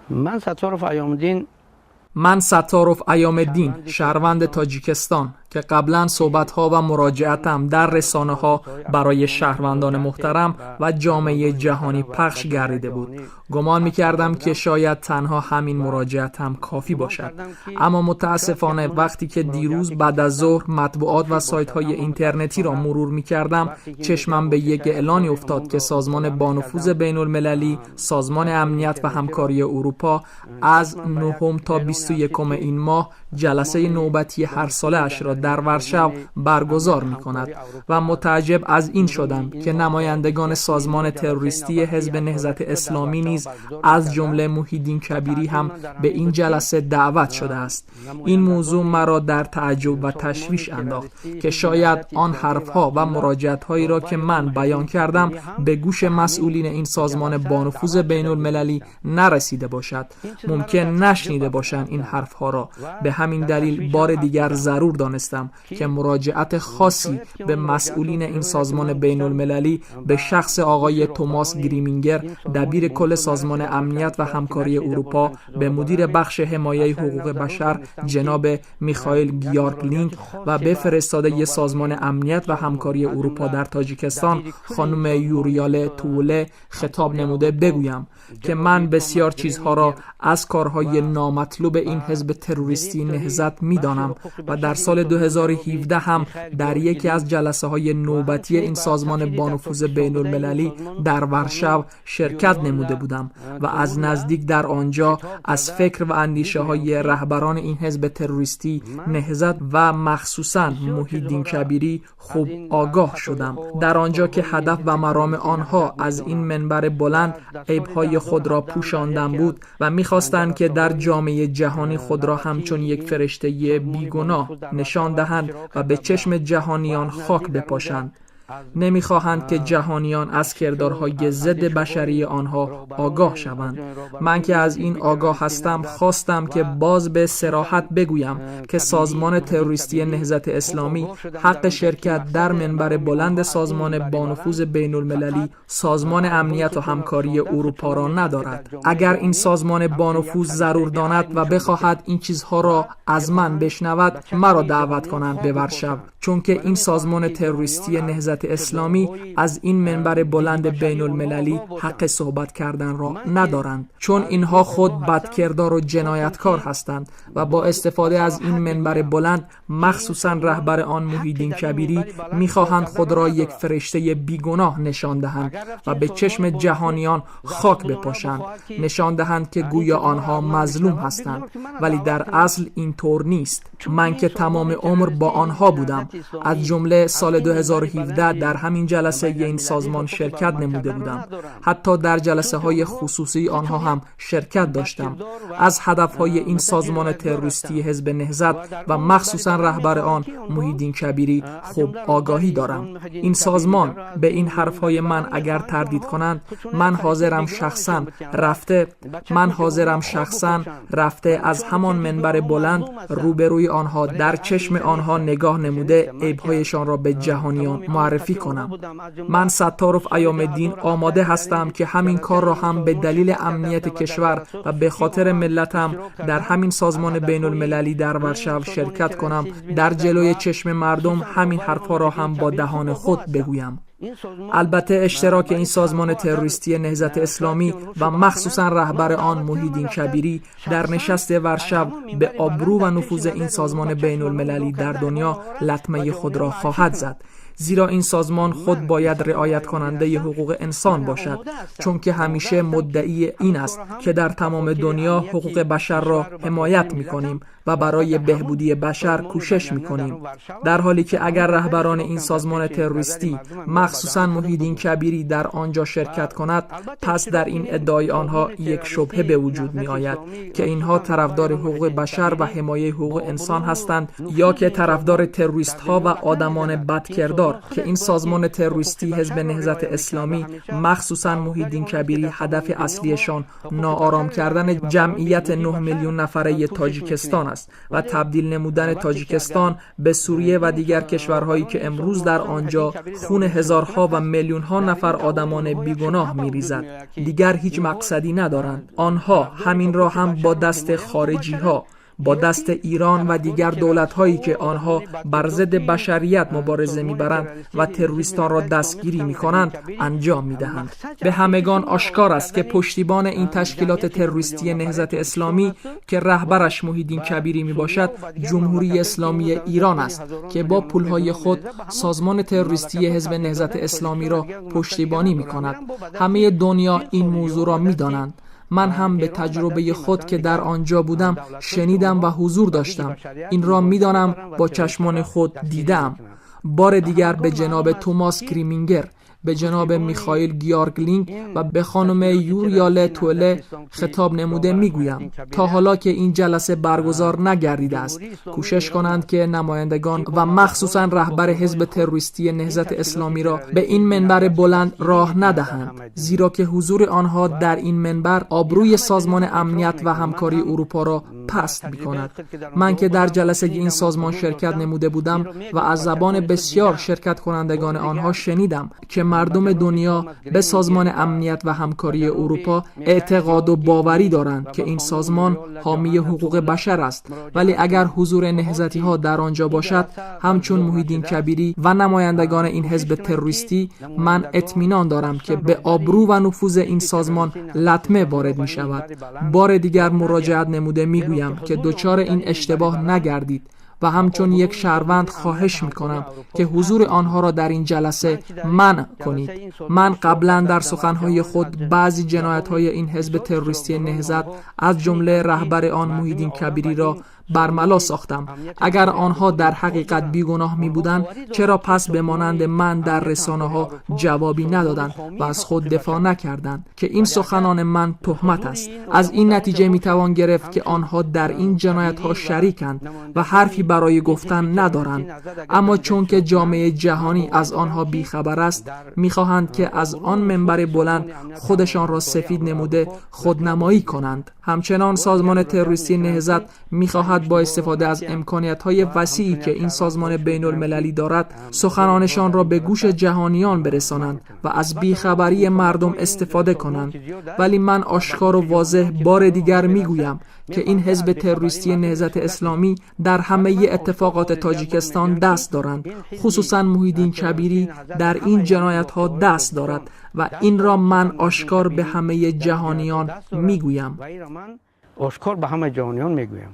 Ман Сатторов Аёмиддин. Ман Сатторов Аёмиддин, шаҳрванди Тоҷикистон, ки қаблан суҳбатҳо ва муроҷиатам дар расонаҳо барои шаҳрвандони муҳтарам ва ҷомеаи ҷаҳонӣ пахш гардида буд, гумон мекардам, ки шояд танҳо ҳамин муроҷиатам кофӣ бошад. Аммо мутаассифона, вақте ки дирӯз баъд аз зуҳр матбуот ва сайтҳои интернетиро мурур мекардам, чашмам ба як эълоне уфтод, ки созмони бонуфузи байналмилалӣ, Созмони Амният ва Ҳамкории Аврупо, аз 9 то 21 ин моҳ ҷаласаи навбатии ҳарсолаашро дар Варшав баргузор мекунад ва мутааҷҷиб аз ин шудам, ки намояндагони созмони террористии Ҳизби Наҳзати Исломӣ низ, аз ҷумла Муҳиддин Кабирӣ ҳам ба ин ҷаласа даъват шудааст. Ин мавзӯъ маро дар таъаҷҷуб ва ташвиш андохт, ки шояд он ҳарфҳо ва муроҷиатҳоеро, ки ман баён кардам, ба гӯши масъулини ин созмони бонуфузи байналмилалӣ нарасида бошад, мумкин нашнида бошанд ин ҳарфҳоро. Ба ҳамин далел бори дигар зарур донистам, ки муроҷиати хосе ба масъулини ин созмони байналмилалӣ, ба шахси оқои Томас Гримингер, дабири кулли Созмони Амният ва Ҳамкории Аврупо, ба мудири бахши ҳимояи ҳуқуқи башар ҷаноби Михаил Гиорглинг ва ба фиристодаи Созмони Амният ва Ҳамкории Аврупо дар Тоҷикистон хонум Юриале Тууле хитоб намуда бигӯям, ки ман бисёр чизҳоро аз корҳои номатлуби ин ҳизби террористии Наҳзат медонам ва дар соли 2017 ҳам дар яке аз ҷаласаҳои навбатии ин созмони бонуфузи байналмилалӣ дар Варшав ширкат намуда будам ва аз наздик дар он ҷо аз фикр ва андешаҳои раҳбарони ин ҳизби террористӣ Наҳзат ва махсусан Муҳиддин Кабирӣ хуб огоҳ шудам. Дар он ҷо ки ҳадаф ва мароми онҳо аз ин минбари баланд айбҳои худро пӯшондан буд ва мехостанд, ки дар ҷомеаи ҷаҳонӣ худро ҳамчун як фариштаи бегуноҳ нишон диҳанд ва ба чашми ҷаҳониён хок бипошанд, намехоҳанд, ки ҷаҳониён аз кирдорҳои зидди башарии онҳо огоҳ шаванд. Ман ки аз ин огоҳ ҳастам, хостам, ки боз ба сароҳат бигӯям, ки созмони террористии Наҳзати Исломӣ ҳаққи ширкат дар минбари баланди созмони бонуфузи байналмилалӣ, Созмони Амният ва Ҳамкории Аврупоро надорад. Агар ин созмони бонуфуз зарур донад ва бихоҳад ин чизҳоро аз ман бишнавад, маро даъват кунанд ба Варшав, чунки ин созмони террористии Наҳзати Исломӣ аз ин минбари баланди байналмилалӣ ҳаққи суҳбат карданро надоранд, чун инҳо худ бадкирдор ва ҷинояткор ҳастанд ва бо истифода аз ин минбари баланд, махсусан раҳбари он Муҳиддин Кабирӣ, мехоҳанд худро як фариштаи бегуноҳ нишон диҳанд ва ба чашми ҷаҳониён хок бипошанд, нишон диҳанд, ки гӯё онҳо мазлум ҳастанд, вале дар асл ин тавр нест. Ман ки тамоми умр бо онҳо будам, аз ҷумла соли 2017 дар ҳамин ҷаласаи ин созмон ширкат намуда будам, ҳатто дар ҷаласаҳои хусусии онҳо ҳам ширкат доштам, аз ҳадафҳои ин созмони террористии Ҳизби Наҳзат ва махсусан раҳбари он Муҳиддин Кабирӣ хуб огоҳӣ дорам. Ин созмон ба ин ҳарфҳои ман агар тардид кунанд, ман ҳозирам шахсан рафта, аз ҳамон минбари баланд рӯберӯи онҳо, дар чашми онҳо нигоҳ намуда, айбҳояшонро ба ҷаҳониён муаррифӣ кунам. Ман Сатторов Аёмиддин омода ҳастам, ки ҳамин корро ҳам ба далели амнияти кишвар ва ба хотири миллатам дар ҳамин созмони байналмилалӣ дар Варшав ширкат кунам, дар ҷилӯи чашми мардум ҳамин ҳарфҳоро ҳам бо даҳони худ бигӯям. Албатта, иштироки ин созмони террористии Наҳзати Исломӣ ва махсусан раҳбари он Муҳиддин Кабирӣ дар нишасти Варшав ба обрӯ ва нуфузи ин созмони байналмилалӣ дар дунё латмаи худро хоҳад зад, зеро ин созмон худ бояд риояткунандаи ҳуқуқи инсон бошад, чунки ҳамеша муддаии ин аст, ки дар тамоми дунё ҳуқуқи башарро ҳимоят мекунем ва барои беҳбудии башар кӯшиш мекунем, дар ҳоле ки агар раҳбарони ин созмони террористӣ, махсусан Муҳиддин Кабирӣ, дар он ҷо ширкат кунад, пас дар ин иддаои онҳо як шубҳа ба вуҷуд меояд, ки инҳо тарафдори ҳуқуқи башар ва ҳимояи ҳуқуқи инсон ҳастанд ё ки тарафдори террористҳо ва одамони бадкирдор, ки ин созмони террористии Ҳизби Наҳзати Исломӣ, махсусан Муҳиддин Кабирӣ, ҳадафи аслиашон ноором кардани ҷамъияти 9 миллион нафараи Тоҷикистон аст ва табдил намудани Тоҷикистон ба Сурия ва дигар кишварҳое, ки имрӯз дар он ҷо хуни ҳазорон هزارها و میلیون ها نفر آدمان بیگناه میریزد. دیگر هیچ مقصدی ندارند. آنها همین را هم با دست خارجی ها، با دست ایران و دیگر دولت هایی که آنها بر ضد بشریت مبارزه میبرند و تروریستان را دستگیری میکنند انجام میدهند. به همگان آشکار است که پشتیبان این تشکیلات تروریستی نهضت اسلامی که رهبرش محی‌الدین کبیری میباشد جمهوری اسلامی ایران است که با پولهای خود سازمان تروریستی حزب نهضت اسلامی را پشتیبانی میکند. همه دنیا این موضوع را میدانند. من هم به تجربه خود که در آنجا بودم شنیدم و حضور داشتم. این را میدانم، با چشمان خود دیدم. بار دیگر به جناب توماس کریمینگر، به جناب میخائیل گیارگلینگ و به خانم یوریال توله خطاب نموده میگویم تا حالا که این جلسه برگزار نگردیده است کوشش کنند که نمایندگان و مخصوصا رهبر حزب تروریستی نهضت اسلامی را به این منبر بلند راه ندهند، زیرا که حضور آنها در این منبر آبروی سازمان امنیت و همکاری اروپا را پست میکند. من که در جلسه این سازمان شرکت نموده بودم و از زبان بسیار شرکت کنندگان آنها شنیدم که مردم دنیا به سازمان امنیت و همکاری اروپا اعتقاد و باوری دارند که این سازمان حامی حقوق بشر است، ولی اگر حضور نهضتی ها در آنجا باشد همچون محی‌الدین کبیری و نمایندگان این حزب تروریستی، من اطمینان دارم که به آبرو و نفوذ این سازمان لطمه وارد می شود. بار دیگر مراجعت نموده می گویم که دچار این اشتباه نگردید و همچون یک شهروند خواهش میکنم که حضور آنها را در این جلسه منع کنید. من قبلا در سخنهای خود بعضی جنایت‌های این حزب تروریستی نهضت از جمله رهبر آن محی‌الدین کبیری را برملا ساختم. اگر آنها در حقیقت بیگناه می بودند چرا پس به مانند من در رسانه ها جوابی ندادند و از خود دفاع نکردند که این سخنان من تهمت است؟ از این نتیجه می توان گرفت که آنها در این جنایت ها شریکند و حرفی برای گفتن ندارند، اما چون که جامعه جهانی از آنها بیخبر است می خواهند که از آن منبر بلند خودشان را سفید نموده خودنمایی کنند. همچنان سازمان تروریستی نهضت می خواهد با استفاده از امکانیت‌های وسیعی که این سازمان بین‌المللی دارد سخنانشان را به گوش جهانیان برسانند و از بیخبری مردم استفاده کنند. ولی من آشکار و واضح بار دیگر میگویم که این حزب تروریستی نهضت اسلامی در همه اتفاقات تاجیکستان دست دارند، خصوصا محی‌الدین کبیری در این جنایت‌ها دست دارد و این را من آشکار به همه جهانیان میگویم. آشکار به همه جهانیان میگویم.